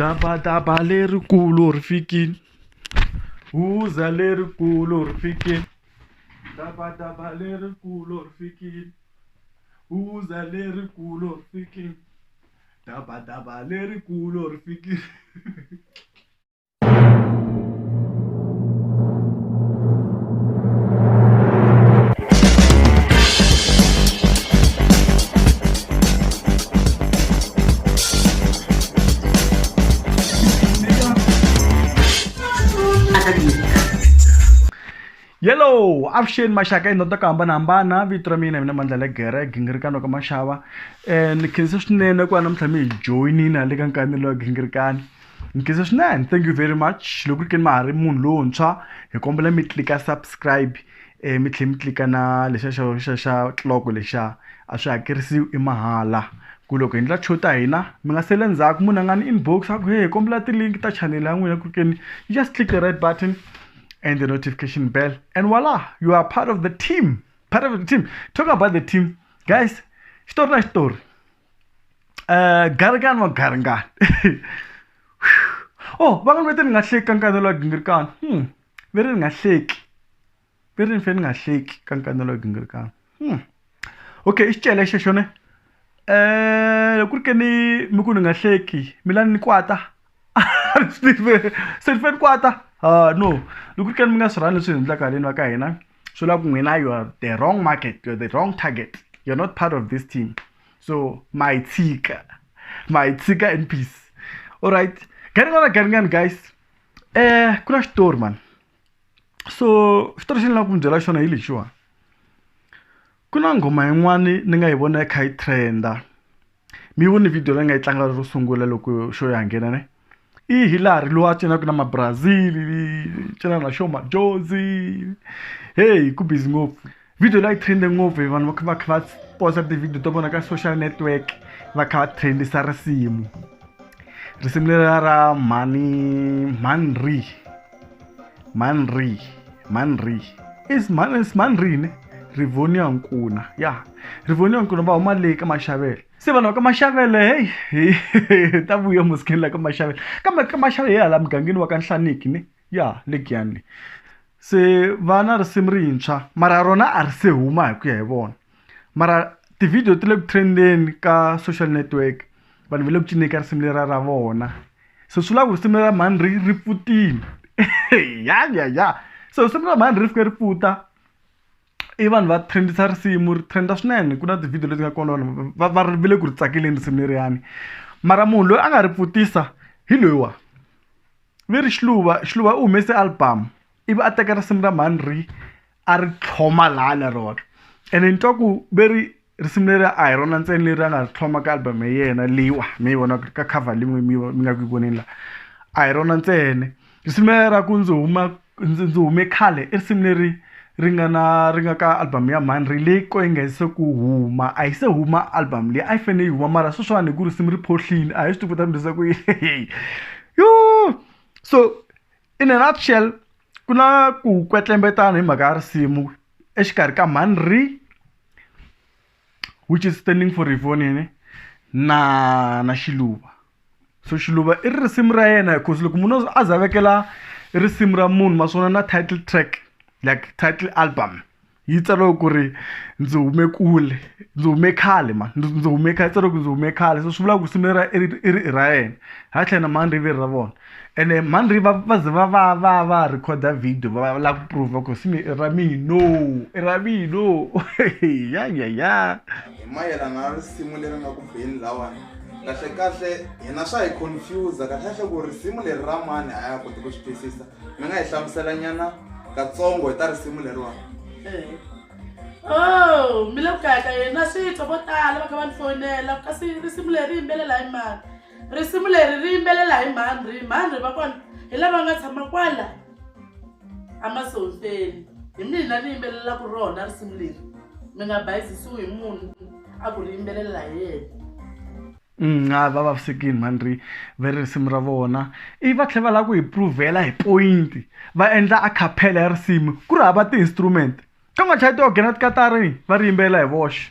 Dabadaba lerikulu ri fikile, huza lerikulu ri fikile. Dabadaba lerikulu ri fikile, huza lerikulu ri fikile. Dabadaba lerikulu ri fikile. Yellow avuxeni maxaka endhawu ta ku hambanahambana vito ra mina mina Mandla Legere gingirikani ka maxava ni khensa swinene ku va namuntlha mi hi joyinile le ka nkanelo wa gingirikani ni khensa swinene thank you very much loko ri ke ni ma ha ri munhu lontshwa hi kombela mi tlika subscribe mi tlhela mi tlika na lexiya xo xa xa clock lexiya a swi hakerisiwi i mahala ku loko hi endla show ta hina mi nga sele ndzhaku munhu a nga ni inbox a ku hey hi kombela ti-link ta channel ya n'wina ku ke ni you just click the red button and the notification bell and voila you are part of the team part of the team talk about the team guys xitori na xitori garingani wa garingani oh va nga ni vete ni nga hleki ka nkanelo wa gingirikani ve ri ni nga hleki ve ri ni fanele ni nga hleki ka nkanelo wa gingirikani okay i xicele xexo ne loko ku ri ke ni mi ku ni nga hleki mi la ni kwata se ni fanele ni kwata no loko ku ri ke ni mi nga swi rhandzi leswi hi endlaka haleni va ka hina swi vula ku n'wina you are the wrong market you are the wrong target you are not part of this team so ma yi tshika ma yi tshika in peace alright garingani garingani guys ku na xitori man so xitori xi ni lava ku mi byela xona hi lexiwani ku na nghoma yin'wani ni nga yi vona yi kha yi trend-a mi yi vone video leyi nga yi tlanga ro sungula loko xo ya nghena ne i Hillary loyi a cinaka na ma-Brazil cina na xo majozi heyi ku busy ngopfu video leyi trend ngopfu hi vanhu va kha va kha va posta ti-video ta vona ka social network va kha va trendisa risimu risimu leriya ra mhani mhani mhani mhani is mhani is mhani ne Rivonia Nkuna ya Rivonia Nkuna va huma le ka Maxavele se vanhu va ka Maxavele heyi hi ta vuya musikeni la ka Maxavele kambe ka Maxavele hi hala mugangeni wa ka Nhlaniki ne ya le Giyani le se va na risimu rintshwa mara rona a ri se huma hi ku ya hi vona mara ti-video ti le ku trendeni ka social network vanhu va le ku cineni ka risimu leriya ra vona se swi vula ku risimu leriya mhani ri ri pfutile ya ya ya so risimu ra mhani ri fike ri pfuta i vanhu va trendisa risimu ri trenda swinene ku na ti-video leti nga kona vanhu va va va le ku ri tsakeleni risimu leriyani mara munhu loyi a nga ri pfutisa hi loyiwa ve ri Xiluva Xiluva u humese album ivi a teka risimu ra mhani ri a ri tlhoma laha na rona ene ni twa ku ve ri risimu leri a hi rona ntsena leri a nga ri tlhoma ka album ya yena leyiwa mi yi vonaka ka cover leyi mi mi nga ku yi voneni la a hi rona ntsena risimu leri ra ku ndzi huma ndzi ndzi hume khale i risimu leri ri nga na ri nga ka album ya mhani ri leyi ko yi nga se ku huma a yi se huma album leyi a yi fanele yi huma mara sweswiwani hi ku risimu ri phohlile a hi swi tivi ku ta endlisa ku yini yo so in a nutshell ku na ku kwetlembetana hi mhaka ya risimu exikarhi ka mhani ri which is standing for Rivonia na na Xiluva so Xiluva i risimu ra yena because loko munhu a za vekela risimu ra munhu maswona na title track like title album yi tsariwe ku ri ndzi hume kule ndzi hume khale ma ndzi hume khale tsariwe ku ndzi hume khale so swi vula ku risimu leriya i ri i ri ra yena ha tlhela na mhani ri ve ra vona ene mhani ri va va ze va va va va rhikhoda video va lava ku prove ku risimu i ra mina i ra mina ya ya ya hi mayelana na risimu leri nga ku beni lawani kahle kahle hina swa hi confuse kahle kahle ku risimu leri ra mani a ya koti ku swi twisisa mi nga hi hlamusela nyana katsongo hi ta risimu leriwani Oh, mi le ku kaya ka yena switwa vo tala va kha va ni fonela kasi risimu leri yimbelela hi mani risimu leri ri yimbelela hi mhani ri mhani ri va kona hi lava nga tshama kwala emasonfeni hi mina ni yimbelelaka rona risimu leri mi nga bayizisiwi hi munhu a ku ri yimbelela hi yena a va vavisekile mhani ri ve ri risimu ra vona ivi va tlhela va lava ku hi provhela hi point va endla acapella ya risimu ku ri hava ti-instrument ka nga chayi ti-organ tikatara va ri yimbelela hi voxe.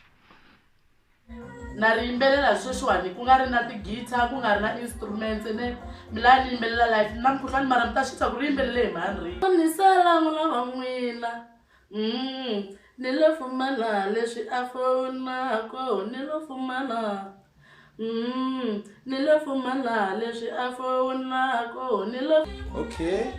Na ri yimbelela sweswiwani ku nga ri na ti-guitar, ku nga ri na instruments, ne mi la ni yimbelela live na mukhuhlwani, mara mi ta swi twa ku ri yimbelele hi mhani ri. Ni sala n'wina va n'wina, ni lo pfumala leswi a fowunako, ni lo pfumala, ni lo pfumala leswi a fowunako, ni lo. Okay.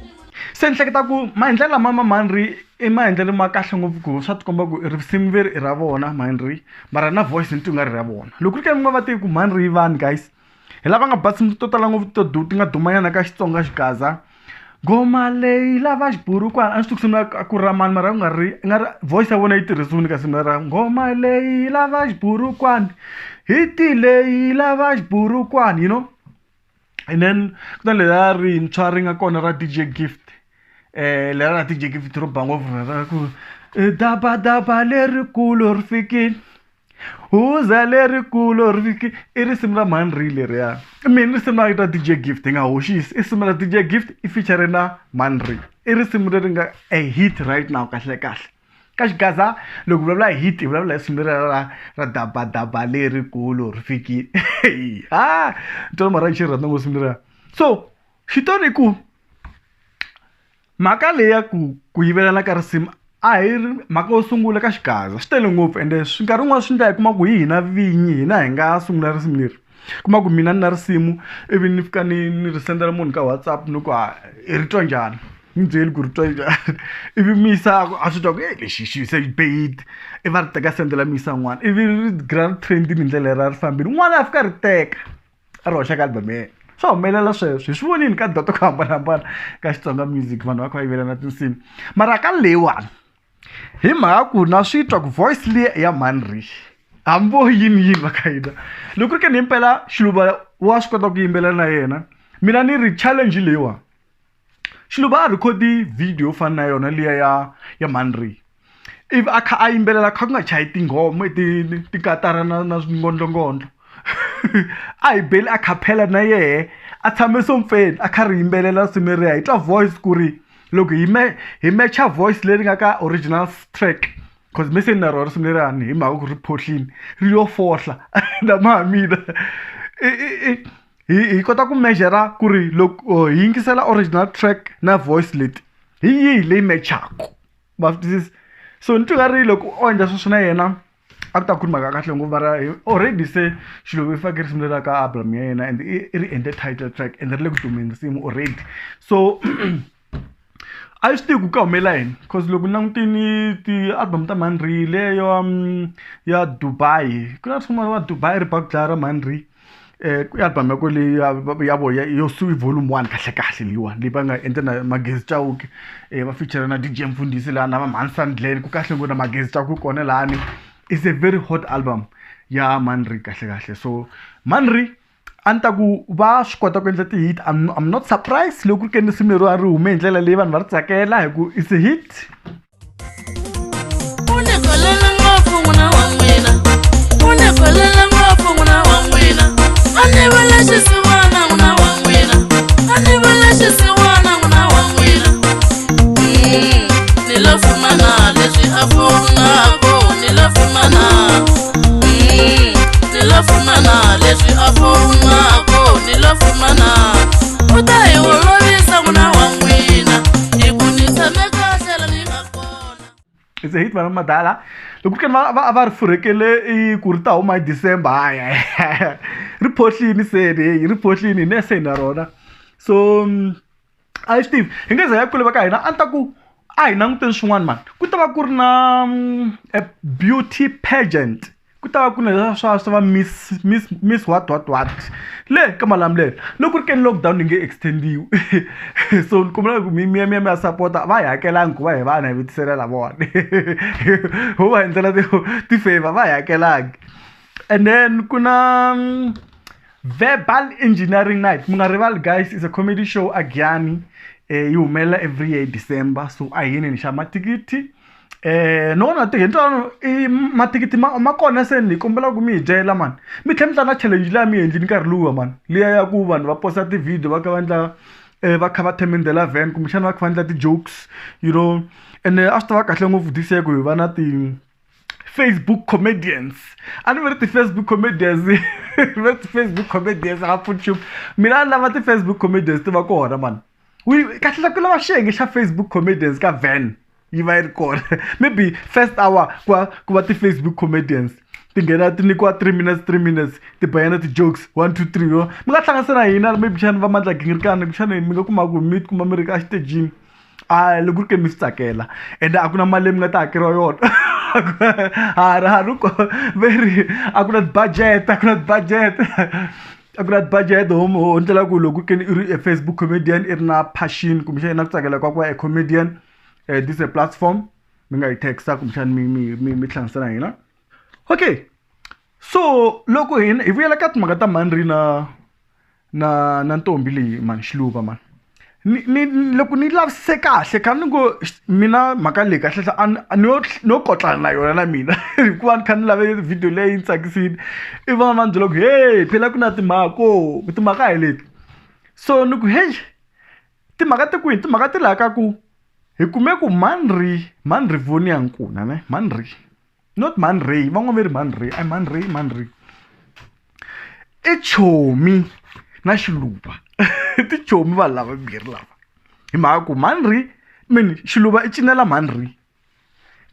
Se ni hleketa ku maendlelo lama ma Mhanri i maendlelo ma kahle ngopfu, ku swa tikomba ku risimu veri i ra vona Mhanri, mara na voice ni twa nga ri ra vona. Loko ku ri ka mi nga va tivi ku Mhanri i vanhu guys, hi lava nga ba tinsimu to tala ngopfu to ti nga dumanyana ka Xitsonga xigaza. Ngoma leyi lava xiburukwana, a ni swi tivi ku risimu a ku ri ra mani, mara ku nga ri nga ri voice ya vona yi tirhisiwile ka risimu ra ngoma leyi lava xiburukwana, hiti leyi lava xiburukwana, you know. And then ku na leriya rintshwa ri nga kona ra DJ Gift, leriya ra DJ Gift ro ba ngopfu ra ku dabadaba lerikulu ri fikile, huza lerikulu ri fikile, i risimu ra Mhanri leriya. Mina risimu ra DJ Gift hi nga hoxisi, i risimu ra DJ Gift i feature na Mhanri, i risimu leri nga a hit right now kahle kahle. Ka xigaza loko vulavula hi hit hi vulavula hi risimu leriya ra dabadaba lerikulu ri fikile. Ah, ntwana mara xi rhandza ngopfu risimu leriya. So xitori i ku mhaka leyi ya ku yivelana ka risimu a hi ri mhaka yo sungula ka xigaza, swi tele ngopfu ende swi nkarhi wun'wani swi endla hi kuma ku hi hina vinyi hina hi nga sungula risimu leri. Kuma ku mina ni na risimu ivi ni fika ni ri sendela munhu ka WhatsApp ni ku ha i ri twa njhani, ni byeli ku ri twa njhani, ivi mi yisa a swi twa ku lexi xi se xi be hit, ivi a ri teka sendela mi yisa n'wana, ivi ri gina ri trend-ini hi ndlela leri a ri fambile, n'wana a fika a ri teka a ri hoxa ka album ya yena. Swa humelela sweswo, hi swi vonile ka tindhawu ta ku hambanahambana ka Xitsonga music vanhu va kha va yivelana tinsimu. Mara ka leyiwani hi mhaka ku na swi twa ku voice liya i ya Mhanri, hambi vo yini yini va ka hina loko ku ri ke ni himpela Xiluva wa swi kota ku yimbelela na yena, mina ni ri challenge leyiwani Xiluva a record-i video yo fana na yona liya ya Mhanri, ivi a kha a yimbelela kha ku nga chayi tinghoma tikatara na swingondlongondlo, a hi beli a khaphela na yehe a tshame sompfeni a kha ri yimbelela risimu leriya, hi twa voice ku ri loko hi mecha voice leri nga ka original track, cause me se ni na rona risimu leriyani hi mhaka ku ri phohlini ri yo fohla na maha mina, hi kota ku measure ku ri loko hi yingisela original track na voice leti hi yihi leyi mechaku, ma swi twisisa? So ni twa nga ri loko o endla sweswo na yena a ku ta ku ri mhaka ya kahle ngopfu, mara already se Xiluva i fake risimu leri ka album ya yena and i ri endle title track and ri le ku dumeni risimu already. So a yi swi tivi ku ka humelela yini, cause loko ni langutini ti-album ta Mhanri leyo ya Dubai, ku na risimu ra Dubai ri ba ku dlaya ra Mhanri, i album ya ko leyi ya vo yo volume 1 kahle kahle leyiwani leyi va nga endla na Magezi Chauke, va feature na DJ Mfundhisi laha na va Mhani Sandlen, ku kahle ngopfu na Magezi Chauke kona lahani. It's a very hot album ya Mhanri kahle kahle. So Mhanri a ni ta ku va swi kota ku endla ti-hit, I'm not surprised loko ku ri ke ni risimu leriwa ri hume hi ndlela leyi vanhu va ri tsakela hi ku it's a hit. U ni kolela ngopfu n'wana wa n'wina, u ni kolela ngopfu n'wana wa n'wina, a ni vula xisiwana n'wana wa n'wina, a ni vula xisiwana n'wana wa n'wina. Ni lo fumana leswi a fowunako, ni lo fumana, ni lo fumana leswi a fowunako, ni lo fumana. U ta hi holovisa n'wana wa n'wina, hi ku ni tshame kahle la ni nga kona. It's a hit vana madala. Loko ku ri va ri furhekele i ku ri ta huma hi December, hayi, hayi, ri phohlini se ni, ri phohlini ne se na rona. So a yi swi tivi hi nge za ya kule va ka hina, a ni ta ku a hi languteni swin'wana mani. Ku ta va ku ri na a beauty pageant, ku ta va ku ri na swa va Miss, Miss, Miss what, what, what le ka Malamulele. Loko ku ri ke ni lockdown yi nge extendiwi, so ni kombela ku mi ya support-a, va hi hakelangi ku va hi va navetisela lavawani, ho va endlela ti-favor, va hi hakelangi. And then ku na Verbal Engineering Night, mi nga rivali guys, it's a comedy show a Giyani, yi humelela every year December, so a hi yeni ni xava mathikithi. No vona hi ntwano i mathikithi ma kona se ni kombela ku mi hi byela mani, mi tlhela mi tlanga challenge liya mi yi endlini nkarhi luwa mani, liya ya ku vanhu va posta ti-video va kha va endla va kha va themendela van kumbexana va kha va endla ti-jokes, you know, ene a swi ta va kahle ngopfu this year ku hi va na ti Facebook comedians. A ni ve ri ti-Facebook comedians ve ti-Facebook comedians a pfuchup mina a ni lava ti-Facebook comedians ti va kona mani. Kahle ku lava xiyenge xa Facebook comedians ka van yi va yi ri kona. Maybe first hour ku va ti-Facebook comedians ti nghena ti nyikiwa 3 minutes 3 minutes ti bayana ti-jokes 1 2 3 yo mi nga hlanganisa na hina maybe xana va Mandla Gingirikani kuxana mi nga kuma ku mi tikuma mi ri ka xitejini a loko ku ri ke mi swi tsakela ende a ku na mali leyi mi nga ta hakeriwa yona. Veri a ku na ti-budget a ku na ti-budget a ku na ti-budget ho ndlela ku loko ke i ri a Facebook comedian i ri na passion kumbexana i na ku tsakela ka ku va a comedian, this is a platform mi nga yi texta kumbexana mi hlanganisa na hina. Okay, so loko hina hi vuyela ka timhaka ta Mhandri na ntombi leyi mani Xiluva mani ni loko ni lavisise kahle kha ni ngo mina mhaka leyi kahle a no kotlana na yona na mina hikuva ni kha ni lave video leyi ni tsakisile i vana va ni byela ku hey phela ku na timhaka timhaka hi leti. So ni ku hey timhaka ti kwihi timhaka ti laha ka ku hi kume ku Mhandri Voni ya Nkuna ne Mhandri not Mhandri van'wana va ri Mhandri i Mhandri i chomi na Xiluva tichomi vanhu lava vambirhi lava hi mhaka ku Mhandri mini Xiluva i cinela Mhandri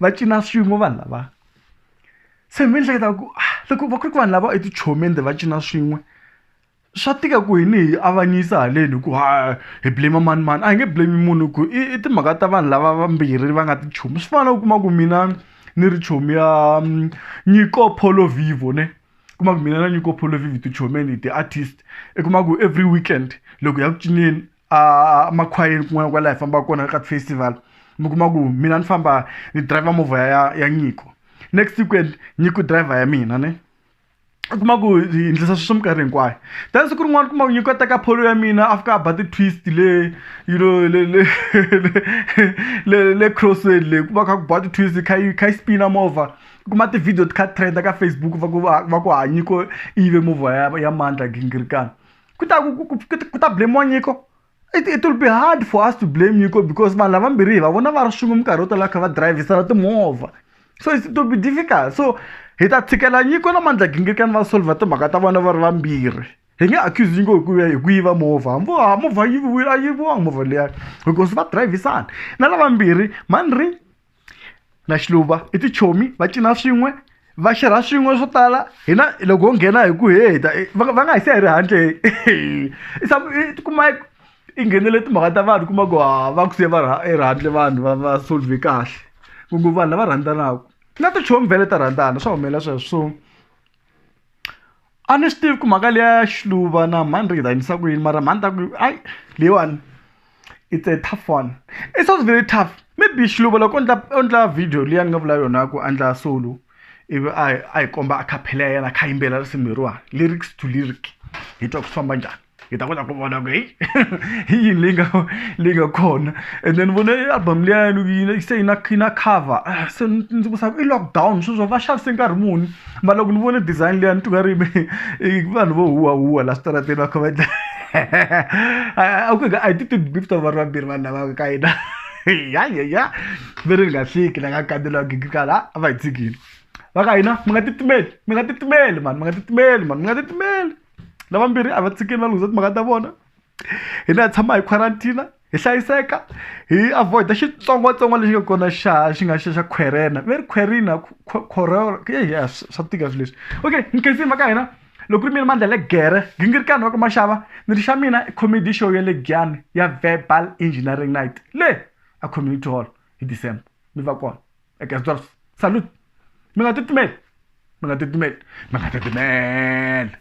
va cina swin'we vanhu lava. Se mi ehleketa ku loko va ku ri ku vanhu lava i tichomi ende va cina swin'we swa tika ku hi ni hi avanyisa haleni hi ku ha hi blame mani mani a hi nge blame munhu ku i timhaka ta vanhu lava vambirhi va nga tichomi. Swi fana na ku kuma ku mina ni ri chomi ya Nyiko Polo Vivo ne kuma ku mina na Nyiko Polo Vivo tichomi and ti-artist i kuma ku every weekend loko ya ku cineni a makhwayeni kun'wana kwala hi fambaka kona ka festival mi kuma ku mina ni famba ni driver movha ya Nyiko next weekend Nyiko driver ya mina ne u kuma ku hi endlisa sweswo minkarhi hinkwayo. Then siku rin'wana kuma ku Nyiko a teka polo ya mina a fika a ba ti-twist le you know le crossweni le ku va kha ku ba ti-twist kha yi kha yi spina movha u kuma ti-video ti kha trend ka Facebook va ku va ku ha Nyiko i yive movha ya Mandla Gingirikani ku ta ku ta blame-iwa Nyiko. It will be hard for us to blame Nyiko because vanhu lavambirhi hi va vona va ri swin'we minkarhi yo tala kha va drayivisana timovha so it will be difficult. So hi ta tshikela Nyiko na Mandla Gingirikani va solve timhaka ta vona va ri vambirhi hi nge accuse Nyiko hi ku yiva movha hambi movha yiviwile a yiviwanga movha liya because va drayivisana na lavambirhi Mhandri na Xiluva i tichomi va cina swin'we va xerha swin'we swo tala hina loko ho nghena hi ku he ta va nga hi siya hi ri handle i tikuma i nghenele timhaka ta vanhu kuma ku va ku siya va ri ehandle vanhu va solve kahle ngopfu vanhu lava rhandzanaka na tichomi vhele ta rhandzana swa humelela sweswo. So a ni swi tivi ku mhaka liya ya Xiluva na Mhandri yi ta yimisa ku yini mara mhani ta ku ai leyiwani it's a tough one. It's not very tough. Maybe Xiluva loko o endla video liya ni nga vula yona ku endla solo ivi a hi komba acapella ya yena a kha yimbelela risimu leriwani lyrics to lyric hi twa ku swi famba njhani hi ta kota ku vona ku heyi hi yini leyi nga kona. And then vone album liya se yi na cover se ndzi vutisa ku i lockdown sweswo va xavise nkarhi muni mara loko ni vone design liya ni twa nga ri i vanhu vo huwahuwa la switarateni va kha va endla a hi ti tivi ta va ri vambirhi vanhu lava ka hina ya ya ya ve ri nga hleki la ka kandzela gingirikana a va hi tshikile va ka hina mi nga titimeli mi nga titimeli mani mi nga titimeli mani mi nga titimeli lavambirhi a va tshikeni va lunghisa timhaka ta vona hina hi tshama hi quarantine hi hlayiseka hi avoid xitsongwatsongwana lexi nga kona xa xi nga xa khwerena ve ri khwerina khorona ya swa tika swilo leswi. Okay ni khensile mhaka hina loko ri mina Mandla le Gere Gingirikani wa ka Maxava ni ri xa mina i comedy show ya le Giyani ya Verbal Engineering Night le a community hall hi December mi va kona eka salute mi nga titimeli mi nga titimeli mi nga titimeli.